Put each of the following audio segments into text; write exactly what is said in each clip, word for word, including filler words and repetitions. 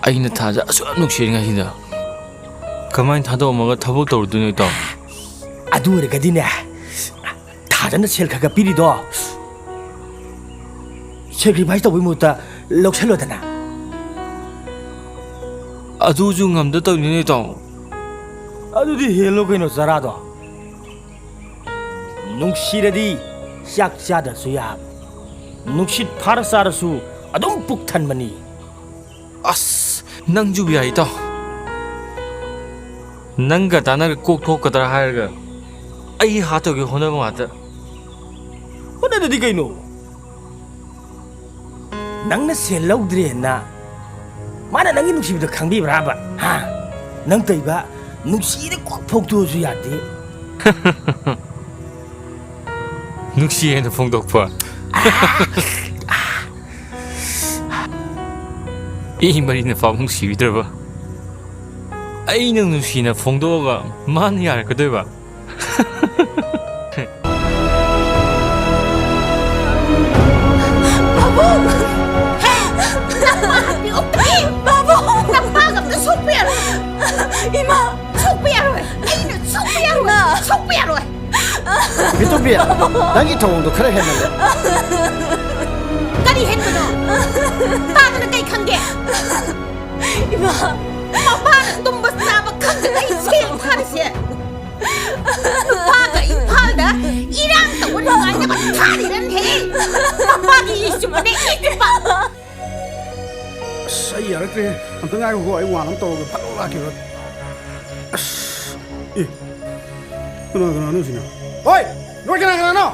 ꯑꯩꯅ ꯊꯥꯖ ꯑꯁꯨꯛ ꯌꯥꯝ ꯅꯨꯡꯁꯤꯔꯤꯉꯩꯁꯤꯗ ꯀꯃꯥꯏꯅ ꯊꯥꯗꯣꯛꯑꯝꯃꯒ ꯊꯕꯛ ꯇꯧꯔꯨꯗꯣꯏꯅꯣ, ꯏꯇꯥꯎ? ꯑꯗꯨ ꯑꯣꯏꯔꯒꯗꯤꯅꯦ, ꯊꯥꯖꯅ ꯁꯦꯜ ꯈꯔ ꯈꯔ ꯄꯤꯔꯤꯗꯣ sacrifice ꯇꯧꯕꯩ ꯃꯍꯨꯠꯇ ꯂꯧꯁꯜꯂꯣꯗꯅ꯫ ꯑꯗꯨꯁꯨ ꯉꯝꯗ ꯇꯧꯔꯤꯅꯤꯅꯦ, ꯏꯇꯥꯎ꯫ ꯑꯗꯨꯗꯤ ꯍꯦꯜꯂꯣ ꯀꯩꯅꯣ ꯆꯔꯥꯗꯣ꯫ ꯅꯨꯡꯁꯤꯔꯗꯤ ꯆꯥꯛ ꯆꯥꯗ꯭ꯔꯁꯨ ꯌꯥꯕ, ꯅꯨꯡꯁꯤꯠ ꯐꯥꯔ ꯆꯥꯔꯁꯨ ꯑꯗꯨꯝ ꯄꯨꯛ ꯊꯟꯕꯅꯤ꯫ ꯑꯁ, ꯅꯪꯁꯨ ꯌꯥꯏ, ꯏꯇꯥꯎ꯫ ꯅꯪꯒ ꯇꯥꯟꯅꯔꯒ ꯀꯣꯛ ꯊꯣꯛꯀꯗ꯭ꯔꯥ ꯍꯥꯏꯔꯒ ꯑꯩ ꯍꯥꯠꯇꯧꯒꯤ ꯍꯣꯠꯅꯕ ꯉꯥꯛꯇ꯫ ꯍꯣꯠꯅꯗꯗꯤ ꯀꯩꯅꯣ? ꯅꯪꯅ ꯁꯦꯜ ꯂꯧꯗ꯭ꯔꯦꯅ ꯃꯥꯅ ꯅꯪꯒꯤ ꯅꯨꯡꯁꯤꯕꯗꯣ ꯈꯪꯕꯤꯕ꯭ꯔꯥꯕ? ꯍꯥ? ꯅꯪ ꯇꯧꯏꯕ ꯅꯨꯡꯁꯤꯗ ꯀꯣꯛ ꯐꯣꯡꯗꯣꯛꯑꯁꯨ ꯌꯥꯗꯦ꯫ ꯅꯨꯡꯁꯤ ꯍꯥꯏꯅ ꯐꯣꯡꯗꯣꯛꯄ꯫ ꯏ ꯃꯔꯤꯅ ꯄꯥꯎ ꯅꯨꯡꯁꯤꯕꯤꯗ꯭ꯔꯕ? ꯑꯩꯅ ꯅꯨꯡꯁꯤꯅ ꯐꯣꯡꯗꯣꯛꯑꯒ ꯃꯥꯅ ꯌꯥꯔꯛꯀꯗꯣꯏꯕ? ꯄꯥꯕꯨꯡ! ꯍꯦ! ꯅꯄꯥ ꯍꯥꯠꯄꯤ ꯑꯣꯛꯇꯕꯤ! ꯄꯥꯕꯨꯡ! ꯅꯄꯥꯒ ꯑꯝꯇ ꯁꯣꯛꯄ ꯌꯥꯔꯣꯏ! ꯏꯃꯥ! ꯁꯣꯛꯄ ꯌꯥꯔꯣꯏ! ꯑꯩꯅ ꯁꯣꯛꯄ ꯌꯥꯔꯣꯏ! ꯏꯃꯥ! ꯁꯣꯛꯄ ꯌꯥꯔꯣꯏ! ꯕꯤꯇꯣꯝꯕꯤ, ꯅꯪꯒꯤ ꯊꯧꯑꯣꯡꯗꯣ ꯈꯔ ꯍꯦꯟꯃꯜꯂꯦ꯫ ꯀꯔꯤ ꯍꯦꯟꯕꯅꯣ? ꯇꯥꯗꯅ ꯀꯩ ꯈꯪꯒꯦ? ꯏꯃꯥ! ꯃꯄꯥꯅ ꯇꯨꯝꯕ ꯆꯥꯕ ꯈꯪꯗꯅ ꯑꯩ ꯁꯦꯜ ꯊꯥꯔꯤꯁꯦ꯫ ꯅꯨꯄꯥꯒ ꯏꯝꯐꯥꯜꯗ ꯏꯔꯥꯡ ꯇꯧꯕ ꯅꯨꯡꯉꯥꯏꯅꯕ ꯊꯥꯔꯤꯔꯅꯦ꯫ ꯃꯄꯥꯒꯤ ꯏ ꯆꯨꯝꯕꯅꯦ, ꯏ ꯆꯨꯝꯕ꯫ ꯑꯁ, ꯑꯩ ꯌꯥꯔꯛꯇ꯭ꯔꯦ꯫ ꯑꯝꯇ ꯉꯥꯏꯈꯣꯀꯣ, ꯑꯩ ꯋꯥꯟ ꯑꯃ ꯇꯧꯔꯒ ꯐꯠ ꯂꯥꯎ ꯂꯥꯛꯀꯦꯕ꯫ ꯑꯁ, ꯑꯦ, ꯀꯅꯥ ꯀꯅꯥꯅꯣ ꯁꯤꯅ? ꯍꯣꯏ, ꯅꯣꯏ ꯀꯅꯥ ꯀꯅꯥꯅꯣ?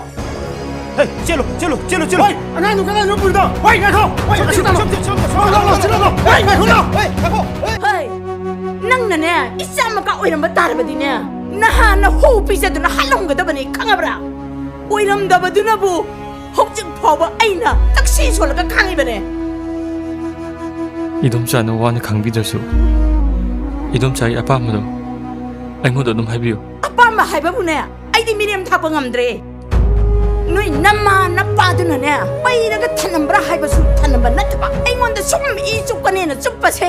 ꯍꯦ, ꯆꯦꯜꯂꯨ, ꯆꯦꯜꯂꯨ, ꯆꯦꯜꯂꯨ, ꯆꯦꯜꯂꯨ꯫ ꯍꯣꯏ, ꯑꯉꯥꯡꯗꯣ ꯀꯗꯥꯏꯗꯅꯣ ꯄꯨꯔꯤꯗꯣ? ꯍꯣꯏ, ꯉꯥꯏꯈꯣ꯫ ꯍꯣꯏ, ꯁꯣꯝ, ꯑꯁꯤ ꯁꯣꯝ, ꯇꯥꯅꯣ꯫ ꯁꯣꯝ, ꯁꯣꯝ, ꯁꯣꯝ, ꯂꯥꯎ, ꯂꯥꯎ, ꯁꯤ ꯂꯥꯎ, ꯂꯥꯎ꯫ ꯍꯣꯏ, ꯉꯥꯏꯈꯣ, ꯂꯥꯎ꯫ ꯍꯣꯏ, ꯉꯥꯏꯈꯣ꯫ ꯍꯣꯏ꯫ ꯍꯣꯏ, ꯅꯪꯅꯅꯦ, ꯏꯆꯥ ꯃꯀꯥ ꯑꯣꯏꯔꯝꯕ ꯇꯥꯔꯕꯗꯤꯅꯦ, ꯅꯍꯥꯟꯅ ꯍꯨ ꯄꯤꯖꯗꯨꯅ ꯍꯥꯠꯂꯝꯒꯗꯕꯅꯤ, ꯈꯪꯉꯕ꯭ꯔꯥ? ꯑꯣꯏꯔꯝꯗꯕꯗꯨꯅꯕꯨ ꯍꯧꯖꯤꯛ ꯐꯥꯎꯕ ꯑꯩꯅ ꯇꯛꯁꯤ ꯁꯣꯜꯂꯒ ꯈꯥꯡꯉꯤꯕꯅꯦ꯫ ꯏꯗꯣꯝꯆꯥꯅ ꯋꯥꯅ ꯈꯪꯕꯤꯗ꯭ꯔꯁꯨ, ꯏꯗꯣꯝꯆꯥꯒꯤ ꯑꯄꯥꯝꯕꯗꯣ ꯑꯩꯉꯣꯟꯗ ꯑꯗꯨꯝ ꯍꯥꯏꯕꯤꯌꯨ꯫ ꯑꯄꯥꯝꯕ ꯍꯥꯏꯕꯕꯨꯅꯦ, ꯑꯩꯗꯤ ꯃꯤꯔꯦꯝ ꯊꯥꯛꯄ ꯉꯝꯗ꯭ꯔꯦ꯫ ꯅꯣꯏ ꯅꯃꯥ ꯅꯄꯥꯗꯨꯅꯅꯦ, ꯄꯩꯔꯒ ꯊꯅꯝꯕ꯭ꯔꯥ ꯍꯥꯏꯕꯁꯨ ꯊꯅꯝꯕ ꯅꯠꯇꯕ, ꯑꯩꯉꯣꯟꯗ ꯁꯨꯝ ꯏ ꯆꯨꯞꯀꯅꯦꯅ ꯆꯨꯞꯄꯁꯦ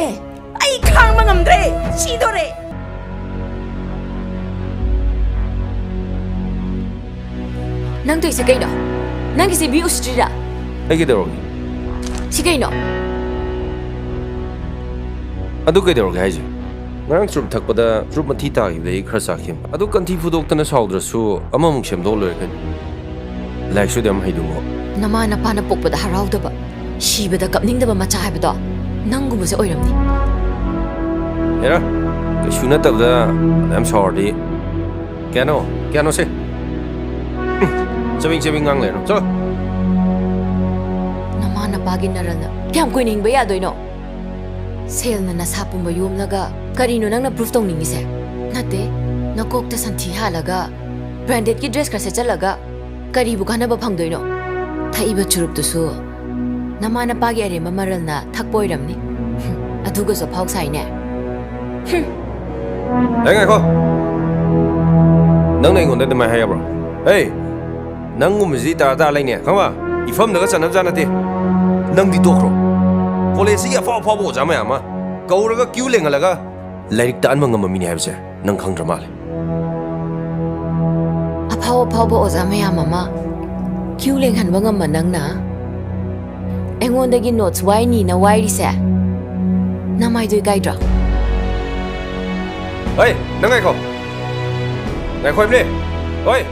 ꯑꯩ ꯈꯥꯡꯕ ꯉꯝꯗ꯭ꯔꯦ, ꯁꯤꯗꯣꯔꯦ꯫ ꯅꯪ ꯇꯧꯏꯁꯦ ꯀꯩꯅꯣ? ꯅꯪꯒꯤꯁꯦ ꯃꯤ ꯎꯁꯤꯠꯇ꯭ꯔꯤꯔꯥ? ꯑꯩ ꯀꯩꯗꯧꯔꯒꯦ? ꯁꯤ ꯀꯩꯅꯣ? ꯑꯗꯨ ꯀꯩꯗꯧꯔꯒꯦ ꯍꯥꯏꯁꯦ? ꯉꯔꯥꯡ ꯆꯨꯔꯨꯞ ꯊꯛꯄꯗ ꯆꯨꯔꯨꯞ ꯃꯊꯤ ꯇꯥꯈꯤꯕꯗꯒꯤ ꯈꯔ ꯆꯥꯈꯤꯕꯅꯤ꯫ ꯑꯗꯨ ꯀꯟꯊꯤ ꯐꯨꯗꯣꯛꯇꯅ ꯁꯥꯎꯗ꯭ꯔꯁꯨ ꯑꯃꯃꯨꯛ ꯁꯦꯝꯗꯣꯛ ꯂꯣꯏꯔꯦ ꯀꯩꯅꯣ꯫ ꯂꯥꯏꯔꯤꯛꯁꯨ ꯑꯗꯨꯝ ꯍꯩꯗꯨꯕꯨ꯫ ꯅꯃꯥ ꯅꯄꯥꯅ ꯄꯣꯛꯄꯗ ꯍꯔꯥꯎꯗꯕ, ꯁꯤꯕꯗ ꯀꯞꯅꯤꯡꯗꯕ ꯃꯆꯥ ꯍꯥꯏꯕꯗꯣ ꯅꯪꯒꯨꯝꯕꯁꯦ ꯑꯣꯏꯔꯝꯅꯤ꯫ ꯍꯦꯔꯥ, ꯀꯩꯁꯨ ꯅꯠꯇꯕꯗ ꯌꯥꯝ ꯁꯥꯎꯔꯗꯤ꯫ ꯀꯌꯥꯅꯣ? ꯀꯌꯥꯅꯣ ꯁꯦ? ꯎꯝ, ꯆꯕꯤꯡ ꯆꯕꯤꯡ ꯉꯥꯡ ꯂꯩꯔꯣ꯫ ꯆꯠꯂꯣ꯫ ꯅꯃꯥ ꯅꯄꯥꯒꯤ ꯅꯔꯜꯅ ꯀꯌꯥꯝ ꯀꯨꯏꯅ ꯍꯤꯡꯕ ꯌꯥꯗꯣꯏꯅꯣ? ꯁꯦꯜꯅ ꯅꯁꯥ ꯄꯨꯝꯕ ꯌꯣꯝꯂꯒ ꯀꯔꯤꯅꯣ ꯅꯪꯅ ꯄ꯭ꯔꯨꯐ ꯇꯧꯅꯤꯡꯉꯤꯁꯦ? ꯅꯠꯇꯦ, ꯅꯀꯣꯛꯇ ꯁꯟꯊꯤ ꯍꯥꯜꯂꯒ ꯕ꯭ꯔꯥꯟꯗꯦꯗꯀꯤ ꯗ꯭ꯔꯦꯁ ꯈꯔ ꯁꯦꯠꯆꯜꯂꯒ ꯀꯔꯤꯕꯨ ꯀꯥꯟꯅꯕ ꯐꯪꯗꯣꯏꯅꯣ? ꯊꯛꯏꯕ ꯆꯨꯔꯨꯞꯇꯨꯁꯨ ꯅꯃꯥ ꯅꯄꯥꯒꯤ ꯑꯔꯦꯝꯕ ꯃꯔꯜꯅ ꯊꯛꯄ ꯑꯣꯏꯔꯝꯅꯤ꯫ ꯑꯗꯨꯒꯁꯨ ꯑꯐꯥꯎ ꯁꯥꯏꯅꯦ꯫ ꯍꯦ, ꯉꯥꯏꯈꯣ꯫ ꯅꯪꯅ ꯑꯩꯉꯣꯟꯗ ꯑꯗꯨꯃꯥꯏꯅ ꯍꯥꯏ ꯌꯥꯕ꯭ꯔꯣ? ꯍꯦ, ꯅꯪꯒꯨꯝꯕꯁꯤꯗꯤ ꯇꯥꯔ ꯇꯥꯔ ꯂꯩꯅꯦ, ꯈꯪꯕ? ꯏꯐꯝꯗꯒ ꯆꯠꯅꯕꯖꯥꯠ ꯅꯠꯇꯦ꯫ ꯅꯪꯗꯤ ꯇꯣꯛꯈ꯭ꯔꯣ꯫ ꯀꯣꯂꯦꯖꯁꯤꯒꯤ ꯑꯐꯥꯎ ꯑꯐꯥꯎꯕ ꯑꯣꯖꯥ ꯃꯌꯥꯝ ꯑꯃ ꯀꯧꯔꯒ ꯀ꯭ꯌꯨ ꯂꯦꯡꯍꯜꯂꯒ ꯂꯥꯏꯔꯤꯛ ꯇꯥꯛꯍꯟꯕ ꯉꯝꯕ ꯃꯤꯅꯦ ꯍꯥꯏꯕꯁꯦ ꯅꯪ ꯈꯪꯗ꯭ꯔ ꯃꯥꯜꯂꯦ꯫ ꯑꯐꯥꯎ ꯑꯐꯥꯎꯕ ꯑꯣꯖꯥ ꯃꯌꯥꯝ ꯑꯃ ꯀ꯭ꯌꯨ ꯂꯦꯡꯍꯟꯕ ꯉꯝꯕ ꯅꯪꯅ ꯑꯩꯉꯣꯟꯗꯒꯤ ꯅꯣꯠꯁ ꯋꯥꯏꯅꯤꯅ ꯋꯥꯏꯔꯤꯁꯦ ꯅꯃꯥꯏꯗꯣ ꯏꯀꯥꯏꯗ꯭ꯔꯣ? ꯑꯩ, ꯅꯪ ꯉꯥꯏꯈꯣ꯫ ꯉꯥꯏꯈꯣ ꯍꯥꯏꯕꯅꯦ꯫ ꯑꯣꯏ꯫